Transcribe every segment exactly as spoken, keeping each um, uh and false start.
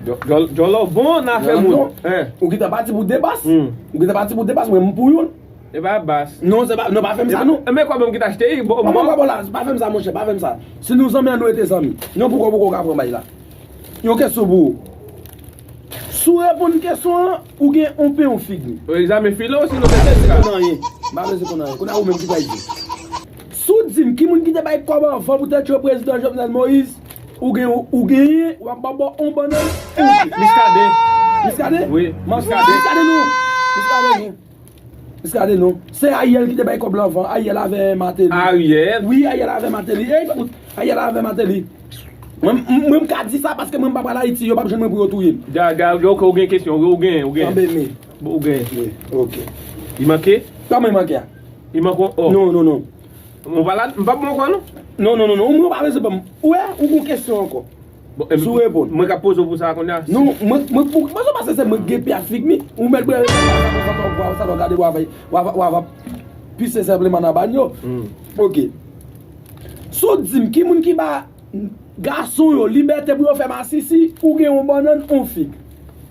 Djòlò bon nan afè moun. Ou gentan pati pou de bas. Ou gentan pati pou de bas, mwen m pou youn. E pa bas. Non, se pa, non, pa fè m sa, non. Men kwa bon ki t achte, bon, bon. Bon, bon, la, pa fè m sa, monchè, pa fè m sa. Si nou zanmi an, nou rete zanmi. Non, poko, poko ka pran bay la. Yon kesyon pou ou. Si w reponn kesyon an, ou gen yon pen yon fig. Egzamen filo, sinon se test la. M pa bezwen konn anyen. M pa bezwen konn anyen. Kounye a ou menm ki pral di. Si w di m ki moun ki te bay kòb anvan pou te tchwe prezidan Jovenel Moïse, ou gen, ou genyen, w ap ba bò yon bannann, yon fig. Miskaden. Miskaden? Wi, Miskaden. Miskaden non. Miskaden non. Miskaden non. Se Ariel ki te bay kòb la anvan. Ariel avè Martelly. Ariel? Wi, Ariel avè Martelly. Ey, kout. Ariel avè Martelly. Mwen, mwen, mwen m ka di sa paske mwen m pa pral Ayiti. Yo p ap jwenn mwen pou yo touye m. Gaga, ok, ou gen kesyon. Ou gen, ou gen. Anben, men. Ou gen. Wi, ok. Li manke? Kòman li manke a? Li manke yon o. Non, non, non. Mwen pa la, m p ap bon kwa non. Non, non, non, non. Ou mwen pa bezwen ban m. Ou wè, ou gon kesyon ankò. Bon, si w reponn. Mwen k ap poze w pou sa kounye a. Non, mwen, mwen, mwen, mwen se paske se mwen k gen pi ak fig mi. Ou mèt bwè sa w gade w ap, w ap, w ap, w ap pise senpleman nan banyo. Ok. Si w di m ki moun ki ba gason yo libète pou yo fè masisi, ou gen yon bannann, yon fig.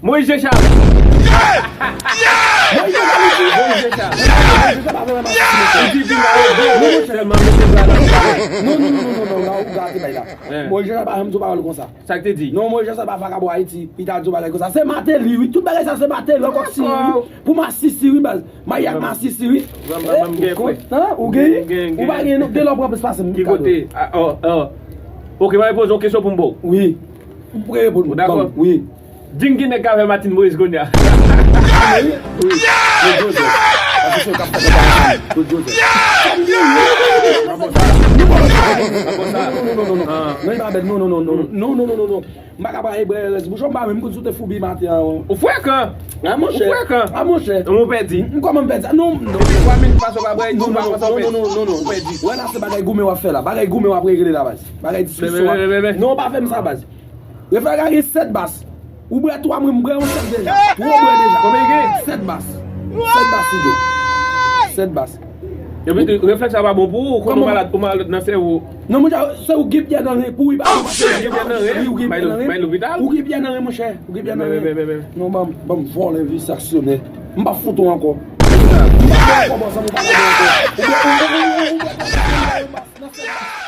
Moïse Jean Charles. Moïse Jean Charles, li di. Moïse Jean Charles. Moïse Jean Charles pa vle masisi, mesye. Li di vin la, yo bon, sèlman mete bra nan. Non, non, non, non, non, non, la, ou gate bay la. Moïse Jean Charles pa janm di yon pawòl konsa. Sa k te di? Non, Moïse Jean Charles pa vakabon Ayiti. Li ta di yon bagay konsa. Se Martelly, wi. Tout bagay sa, se Martelly, ankò si, wi. Pou masisi, wi, baz. Mayi ak masisi, wi. Ou genyen? Ou pa genyen, non? Gen lè w pran plis pase m. Ki kote? Ok, mwen poze yon kesyon pou m ba w. Wi. Ou prè reponn. Ou dakò? Wi. Di m ki nèg k avè Martine Moïse kounye a. Wi. Claude Joseph. Paske se yo k ap fè konpa ansanm. Claude Joseph. Non, non, non, non, non. Non, non, non, non, non. M pa ka pale bwè rès bouch ou, m pa menm konn si w te foubi maten an. Ou frekan. A monchè. Ou frekan. A monchè. Ou pèdi. M kòman m pèdi? Non, non. Twa minit pase w pa bwè, ou pa konn sa w pèdi. Non, non, non, non, non. Ou pèdi. Wè la se bagay goumen w ap fè la. Bagay goumen w ap regle la, baz. Bagay diskisyon an. Non, pa fè m sa, baz. Reflèks la gen sèt bas. Ou bwè twa, mwen m bwè yon sèt deja. Twa w bwè deja. Konbyen gen? Sèt bas. Sèt bas li gen. Sèt bas. Epi reflèks la pa bon pou ou, ou konn ou malad, ou malad nan sèvo. Non, monchè, se ou gen pyè nan ren pou wi, pa ou gen pyè nan ren. Wi, ou gen pyè nan ren. Bay lopital. Ou gen pyè nan ren, monchè. Ou gen pyè nan ren. Non, ban m, ban m vòlè vi saksyonè. M pa fout ou ankò. M pa fout ou ankò, bòs, m pa fout ou ankò. Ou bwè, ou, ou, ou, ou, ou bwè twa, mwen m bwè yon bas nan sèt bas.